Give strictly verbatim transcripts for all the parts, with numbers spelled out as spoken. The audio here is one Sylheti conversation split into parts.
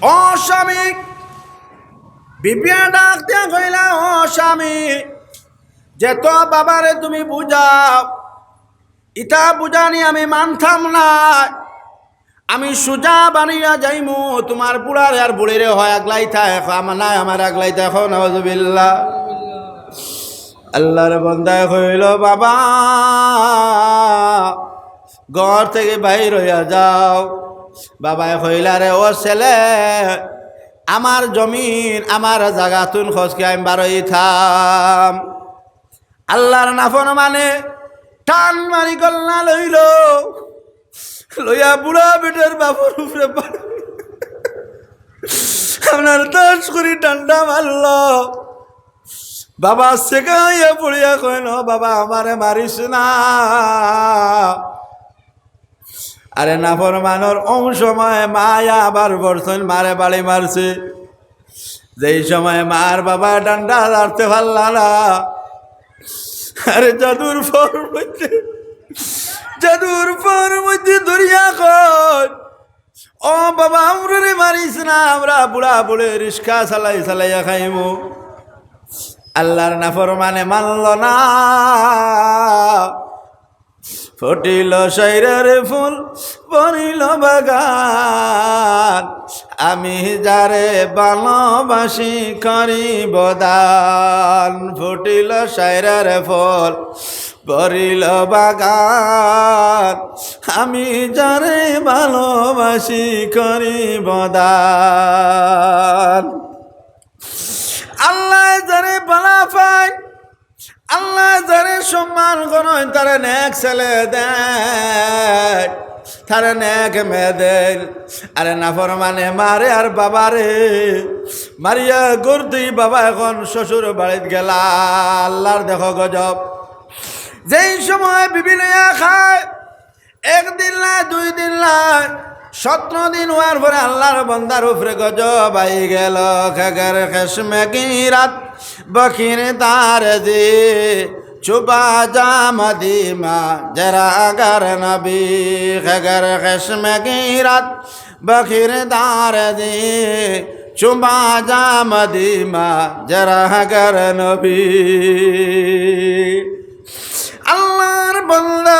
ও স্বামী, বিবিয়ে ডাক দিয়া কইলা, "ও স্বামী, যে তো বাবারে তুমি বুঝাও, ইতা বুঝানি আমি মানতাম না, আমি সুজা বানিয়া যাইমু, তুমার বুড়ারে আর বুড়িরে হয় আগলাইতা, এখন আমার নাই আমার আগলাইতা, এখন নাউজুবিল্লাহ।" আল্লাহর বন্দায় কইল, "বাবা, ঘর থাকি বাইর অইয়া যাও।" বাবায় কইলা, "রে ও ছেলে, আমার জমিন, আমার জাগাতুন খসকে আমি বারইতাম।" আল্লাহর নাফরমানে টান মারি গল্লা লইল, লইয়া বুড়া বেটার বাপর উপরে পা-, আপনার দশ কুড়ি ডান্ডা মারল। বাবা সেকাইয়া পড়িয়া কইন, "ও বাবা, আমারে মারিস না।" আরে নাফরমানর অউ সময় মায়া আবার বর্ষণ মারে বাড়ি মারছে। যেই সময় মার বাবা ডান্ডা লাড়তে পারলা না, আরে জাদুর ফর মধ্যে, জাদুর ফর মধ্যে ধরিয়া কইন, "ও বাবা, আমরারে মারিস না, আমরা বুড়া বুড়ে রিস্কা চালাই চালাইয়া খাইমু।" আল্লাহর নাফরমানে মানল না। ফুটিল শরীরের ফুল, ভরিল বাগান, আমি যারে ভালোবাসি করিব দান। ফুটিল শরীরের ফুল, ভরিল বাগান, আমি যারে ভালোবাসি করিব দান। আল্লাহ যারে বালা পায়, আল্লাহ যারে সম্মান করইন, তারে নেক ছেলে দেইন, তারে নেক মেয়ে দেইন। আরে নাফরমানে মারে আর বাবারে মারিয়া ঘর দি বাবা এখন শ্বশুর বাড়িত গেলা। আল্লাহর দেখো গজব। যেই সময় বিবি লইয়া খায়, একদিন নায়, দুই দিন নায়, সতেরো দিন অওয়ার পরে আল্লাহর বন্দার উপরে গজব আই গেল। খেগের খেসমে গিরাত, বখির দার দি, চুবা জাম দিমা, জেরা গর নবী। খেগের খেসমে গিরাত, বখির দার দি, চুবা জাম দিমা, জেরা গর নবী। আল্লাহর বন্দা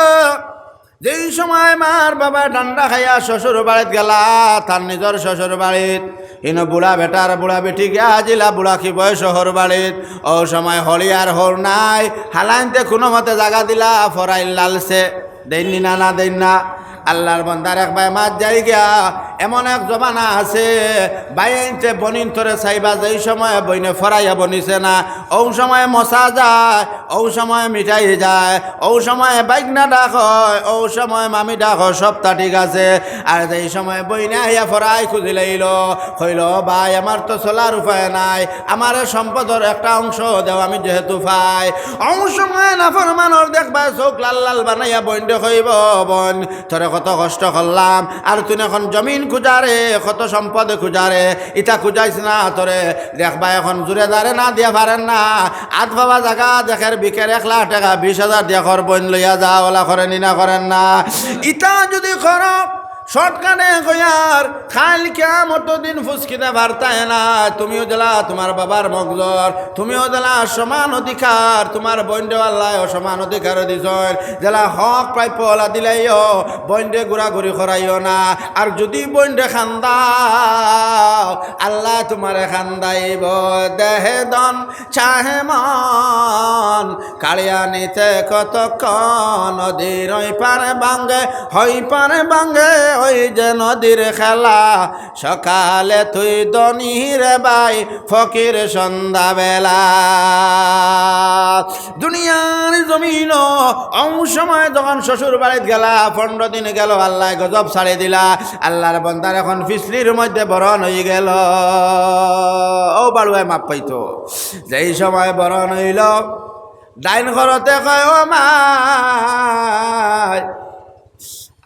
যেই সময় মার বাবা ডান্ডা খাইয়া শ্বশুর বাড়িত গেলা, তার নিজর শ্বশুর বাড়িত, ইনো বুড়া বেটার বুড়া বেটি গিয়া আজিলা বুড়া কি বয়স শহর বাড়িত, অউ সময় হলি আর হর নাই, হালাইনতে কুনুমতে জাগা দিলা, ফরাইল লালছে, দেইননি না, না দেইন না। আল্লাহর বন্দার এক বায় মাত যাই গিয়া, এমন এক জমানা আছে, বাইয়াইনতে বইনিন্তরে চাইবা, যেই সময় বইনে ফরাইয়া বনিছে না, অউ সময় মশা যায়, অউ সময় মিঠাই যায়, অউ সময় বাইগনা ডাক হয়, অউ সময় মামি ডাক হয়, সবতা ঠিক আছে। আর যেই সময় বইনে আইয়া ফরাই খুঁজি লাইল, কইল, "ভাই, আমার তো চলার উপায় নাই, আমারে সম্পদর একটা অংশ দেও, আমি যেহেতু পাই।" অউ সময় নাফরমানর দেখবায় চউখ লাল লাল বানাইয়া বইনরে কইব, "বইন, তোরে কত কষ্ট করলাম, আর তুই এখন জমিন খুজারে, কত সম্পদ খুজারে, ইতা খুজাইস না তোরে।" দেখবায় এখন জুরে দারে না দিয়া পারের না, আত পাওয়া জাগা দেখের বিকের এক লাখ টেকা বিশ হাজার দিয়া কর বইন লইয়া যা, অলা করেনি না করের না? ইতা যুদি করো, শর্টকাটে কইয়ার, কাইল কিয়ামতর দিন ফুসকিতে পারতায় না। তুমিও যেলা তুমার বাবার মগজর, তুমিও যেলা সমান অধিকার, তুমার বইনরে আল্লায় সমান অধিকার দিছইন, যেলা হক প্রাপ্য অলা দিলাইও, বইনরে ঘুরাঘুরি করাইও না। আর যুদি বইনরে কান্দাও, আল্লায় তুমারে কান্দাইব। দেহে ধন চাহে মন, কাড়িয়া নিতে কতক্ষণ, নদীর ওই পারে ভাঙ্গে, হই পারে ভাঙ্গে, ওই যে নদীর খেলা। সকালে তুই ধনী রে ভাই, ফকির সন্ধ্যাবেলা। দুনিয়ার জমিনো অউ সময় যখন শ্বশুর বাড়িত গেলা, পনরো দিন গেল, আল্লায় গজব ছাড়ি দিলা, আল্লাহর বন্দার এখন ফিসলির মধ্যে বরন অই গেল। অউ বাড়ুয়ায় মাফ পাইতো। যেই সময় বরন অইল, ডাইন ঘরতে কয়, "ও মাই,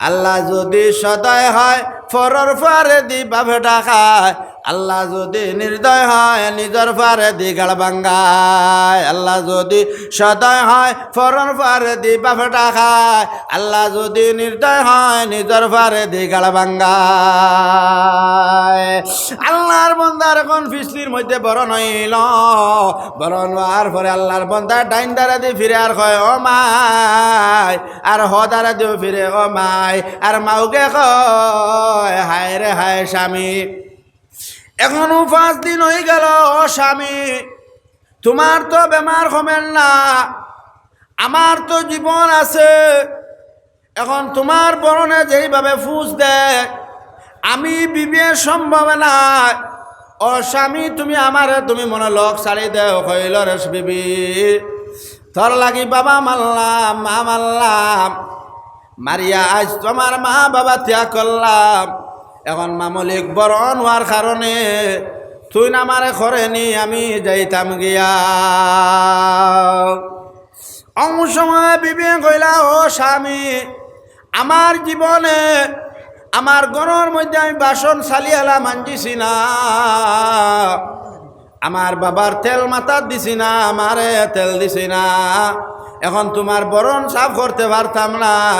আল্লাহ যুদি সদয় হয়, পরর ফুয়ারেদি বাপেটা খায়। আল্লাহ যুদি নির্দয় হয়, নিজর ফুয়ারেদি গাল ভাঙ্গায়। আল্লাহ যুদি সদয় হয়, পরর ফুয়ারেদি বাপেটা খায়। আল্লাহ যুদি নির্দয় হয়, নিজর ফুয়ারেদি গাল ভাঙ্গায়। আল্লাহর বন্দার অখন ফিসলির মধ্যে বরন অইল। বরন অওয়ার পরে আল্লাহর বন্দা ডাইন ধারেদি ফিরে আর কয়, "ও মাই।" আর হউ ধারেদিও ফিরে, "ও মাই।" আর মাউগে কয়, "হায় রে হায় স্বামী, অখনও পাঁচ দিন অইগেল, ও স্বামী, তুমার তো বেমার কমের না, আমার তো জীবন আছে। অখন তুমার বরনে যেইভাবে ফুস দেয়, আমি বিবিয়ে সম্ভব নায়। ও স্বামী, তুমি আমারে তুমি মনো লগ ছাড়ি দেও।" কইল, "রে বিবি, তোর লাগি বাবা মারলাম, মা মারলাম, মারিয়া আইজ তুমার মা বাবা ত্যাগ করলাম। অখন মামুলিক বরন অওয়ার কারণে তুইন আমারে করেনি, আমি যাইতাম গিয়া।" অউ সময় বিবিয়ে কইলা, "ও স্বামী, আমার জীবনে আমার ঘরর মধ্যে আমি বাসন চালিয়ালা মাঞ্জিছি না, আমার বাবার তেল মাথাত দিছি না, আমারে তেল দিছি না। অখন তুমার বরন সাফ করতে পারতাম না।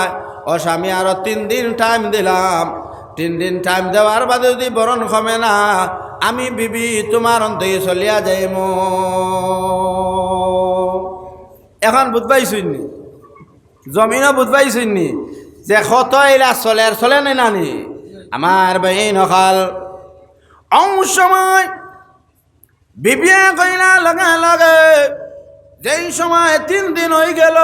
ও স্বামী, আরো তিন দিন টাইম দিলাম, তিন দিন টাইম দেওয়ার বাদে যুদি বরন কমে না, আমি বিবি তুমার অন থাকি চলিয়া যাইমু।" অখন বুঝবায়ছইন নি? জমিনো বুঝবায়ছইন নি? যে কত ইলা চলের, চলে নি না নি? আমার ভাইন অকল, অউ সময় বিবিয়ে কইলা লগে লগে, যেই সময় তিন দিন অইগেল,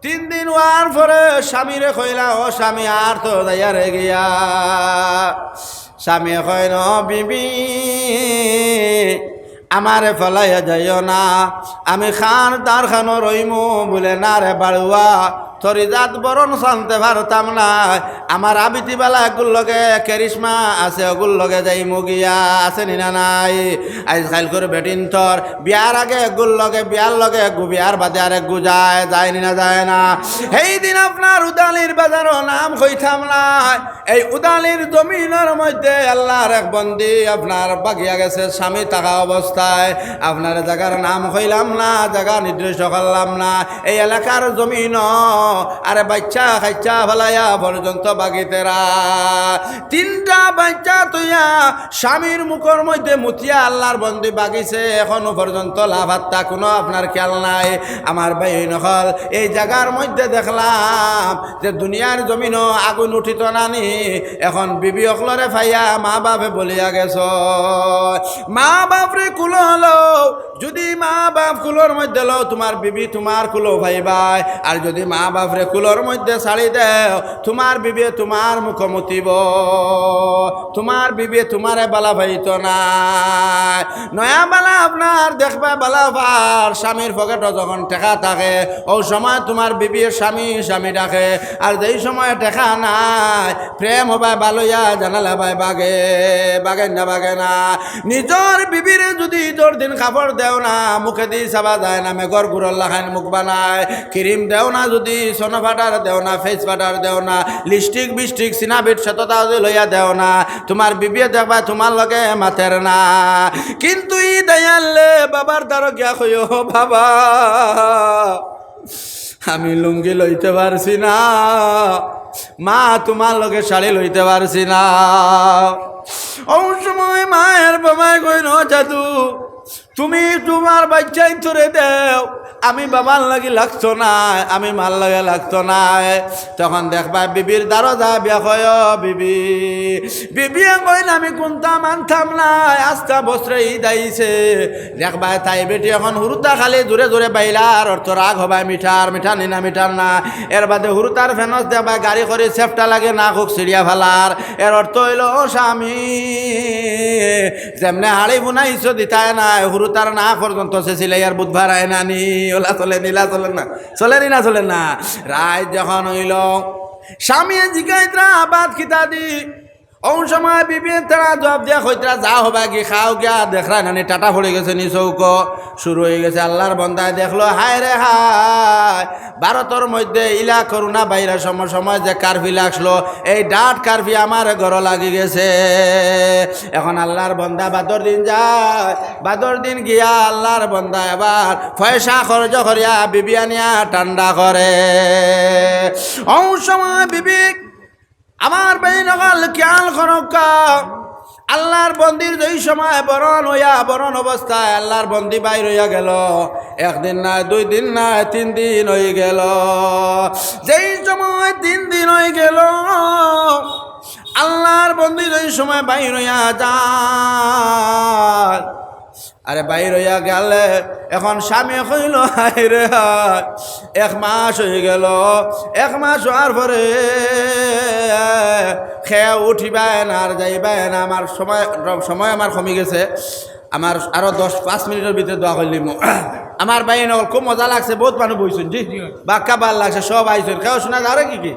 তিন দিন অওয়ার পরে স্বামীরে কইলা, "ও স্বামী, আর তো যাইয়ারে গিয়া।" স্বামীয়ে কইন, "ও বিবি, আমারে ফালাইয়া যাইও না, আমি কার ধার কানো রইমু।" বুলে, "না রে বাড়ুয়া, তোর ইজাত বরন ছাড়তে পারতাম না। আমার আবিতি বালা এগুর লগে, কেরিশমা আছে, ওগুর লগে যাইমু গিয়া।" আছে নি না নাই? আইজ কাইলকুর বেটিন্তর বিয়ার আগে এগুর লগে, বিয়ার লগে এগু, বিয়ার বাদে আরেকগু যায়, যায় নি না যায় না? হেই দিন আপনার উদালির বাজারো নাম কইতাম না। এই উদালির জমিনর মধ্যে আল্লাহর এক বন্দি আপনার ভাগিয়া গেছে, স্বামী থাকা অবস্থায়। আপনার জাগার নাম কইলাম না, জাগা নির্দিষ্ট করলাম না। এই এলাকার জমিন, আরে বাইচ্চা কাইচ্চা ফালাইয়া পর্যন্ত ভাগিতেরা। তিনটা বাইচ্চা থইয়া স্বামীর মুখর মধ্যে মুতিয়া আল্লাহর বন্দি ভাগিছে, অখনো পর্যন্ত লাপাত্তা, কুনু আপনার খেয়াল নাই। আমার ভাইন অকল, এই জাগার মধ্যে দেখলাম যে দুনিয়ার জমিনো আগুন উঠিত না নি, অখন বিবি অকলরে পাইয়া মা বাপে ভুলিয়া গেছো। মা বাপরে কুলো লও, যুদি মা বাপ কুলর মধ্যে লও, তুমার বিবি তুমার কুলো পাইবায়। আর যুদি মা বাপরে কুলর মধ্যে ছাড়ি দেও, তুমার বিবিয়ে তুমার মুখো মুতিবো, তুমার বিবিয়ে তুমারে বালা পাইতো নায়। নয়া বালা আপনার দেখবায় বালা পার, স্বামীর পকেটো যখন টেকা থাকে, অউ সময় তুমার বিবিয়ে স্বামী স্বামী ডাকে। আর যেই সময় টেকা নাই, প্রেম হবায় বালা অইয়া জানালা বায় ভাগে, ভাগে না ভাগে না। নিজর বিবিরে যুদি ইদর দিন কাপড় দেও না, মুখেদি চাবা যায় না, মেঘর গুড়র লাখান মুখ বানায়। ক্রিম দেও না যুদি, সোনো পাউডার দেও না, ফেস পাউডার দেও না, লিপস্টিক বিপস্টিক, সিনাবিট সততা যুদি লইয়া দেও না, তুমার বিবিয়ে দেখবায় তুমার লগে মাতের না। কিন্তু ইদায় আইলে বাবার ধারো গিয়া কইও, "বাবা, আমি লুঙ্গি লইতে পারছি না, মা তুমার লগে শাড়ি লইতে পারছি না।" অউ সময় মায়ের বাবায় কইন, "ও জাদু, তুমি তুমার বাইচ্চাইন্তরে দেও, আমি বাবার লাগি লাগতো নায়, আমি মার লাগি লাগতো নায়।" তখন দেখবায় বিবির ধারো যায় বিয়া কয়, "ও বিবি।" বিবিয়ে কইন, "আমি কুন্তা মানতাম নায়, আস্তা বছরে ইদ আইছে।" দেখবায় তাই বেটি অখন হুরুতা খালি জোরে জোরে বাইলার, অর্থ রাগ হবায় মিঠার, মিঠার নি না মিঠার না। এর বাদে হুরুতার ফেনস দেখবায় গাড়ি করি সেফটা লাগে না, খুব সিঁড়িয়া ফালার। এর অর্থ অইলো, ও স্বামী, যেমনে হাড়ি বুনাইছো দিতায় নায়, হুরুতার না পর্যন্ত সে সিলাইয়ার বুধ ভাড়ায় না নি, ওলা চলে নিলা চলে না, চলে নি না চলে না। রাইত যখন অইলো, স্বামীয়ে জিগাইতরা, "ভাত কিতা দি?" অউ সময় বিবি তারা জবাব দিয়া কইতরা, "যা হবা গি, খাও গিয়া।" দেখরা নানি টাটা পড়ি গেছে নি চউখো। শুরু অই গেছে, আল্লার বন্দায় দেখলো, হায় রে হায়, ভারতর মধ্যে ইলা করোনা ভাইরাস সময় সময় যে কারফিউ লাগলো, এই ডাট কারফিউ আমার ঘরো লাগি গেছে। এখন আল্লার বন্দা বাদর দিন যায়, বাদর দিন গিয়া আল্লার বন্দা এবার পয়সা খরচ করিয়া বিবি আনিয়া ঠান্ডা করে। অউ সময় বিবি আমার ভাইন অকল খিয়াল করউক্কা, আল্লার বন্দির যেই সময় বরন অইয়া, বরন অবস্থায় আল্লার বন্দি বাইর অইয়া গেল, একদিন নায়, দুই দিন নায়, তিন দিন অই গেল। যেই সময় তিন দিন অই গেল, আল্লার বন্দি যেই সময় বাইর অইয়া যায়, আরে বাইর অইয়া গেলে এখন স্বামী কইল, "হায় রে হায়, এক মাস অই গেল, এক মাস অওয়ার পরে কেউ উঠিবায় না আর যাইবায় না, আমার সময়, সময় আমার কমি গেছে, আমার আরো দশ, পাঁচ মিনিটর ভিতরে দোয়া করিলিমু।" আমার ভাইন অকল, খুব মজা লাগছে, বউত মানুষ বইছইন, জি, বাক্কা ভালা লাগছে, সব আইছইন, কেউ শুনা যারে কি কি?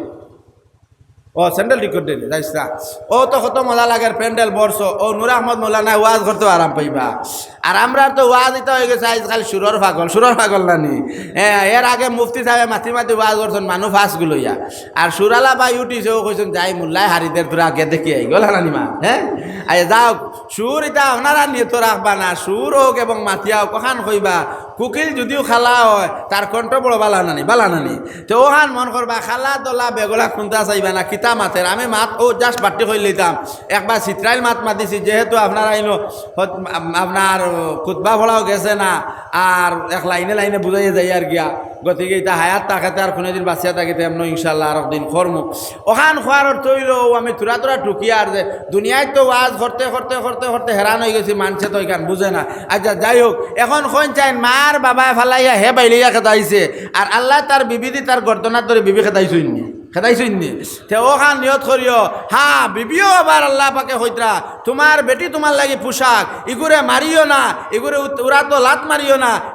ও, স্যান্ডেল ঠিক করি দেন, যাইস না। ও তো কত মজা লাগের, প্যান্ডেল ভরছো। ও, নূর আহমদ মৌলানায় ওয়াজ করতে আরাম পাইবা। আর আমরার তো ওয়াজ ইতা অই গেছে আইজকাল সুরর পাগল, সুরর পাগল নানি। হ্যাঁ, এর আগে মুফতি সাবে মাতি মাতি ওয়াজ করছইন, মানুষ পাস গুলইয়া। আর সুরালা ভাই উঠিছে, অউ কইছইন, "যাই মোল্লায় হারি দের, তোরা আগে দেখি আই, গলা নানি মা।" হ্যাঁ, আই যাও, সুর ইতা আপনারা নিয়ত রাখবা না, সুর অউক এবং মাতিয়া অউক, অখান কইবা। কুকিল যুদিও কালা অয়, তার কণ্ঠ বড় ভালা নানি, ভালা নানি। তে অখান মন করবা, কালা দলা বেগলা কুন্তা চাইবা না, কিতা মাতের। আমি মাত অউ just বাট্টি কইলিতাম, একবার চিত্রাইল মাত মাতিছি, যেহেতু আপনারা ইনো হত-, আম-, আপনার খুতবা পড়াও গেছে না, আর এক লাইনে লাইনে বুঝাইয়া যাইয়ার গিয়া। গতিকে ইতা হায়াত থাকতে আর কুনুদিন বাঁচিয়া থাকিতে এমন ইনশাআল্লাহ আর একদিন করমু। অখান কওয়ার অর্থ অইলো, অউ আমি থুড়া থুড়া টুকিয়ার যে দুনিয়াত তো ওয়াজ করতে করতে করতে করতে হেরান অই গেছি, মানষে তো ইখান বুঝে না। আচ্ছা, যাই হউক, এখন কইন চাইন মার বাবায় ফালাইয়া হে বাইলিয়া খেদাইছে, আর আল্লায় তার বিবিদি তার গর্দনাত ধরি বিবি খেদাইছইন নি, খেদাইছইন নি। তে অখান নিয়ত করিও, হ্যাঁ, বিবিও আবার আল্লা পাকে কইতরা, "তুমার বেটি তুমার লাগি পোশাক, ইগুরে মারিও না, ইগুরে উত-, উড়াতো লাত মারিও না।"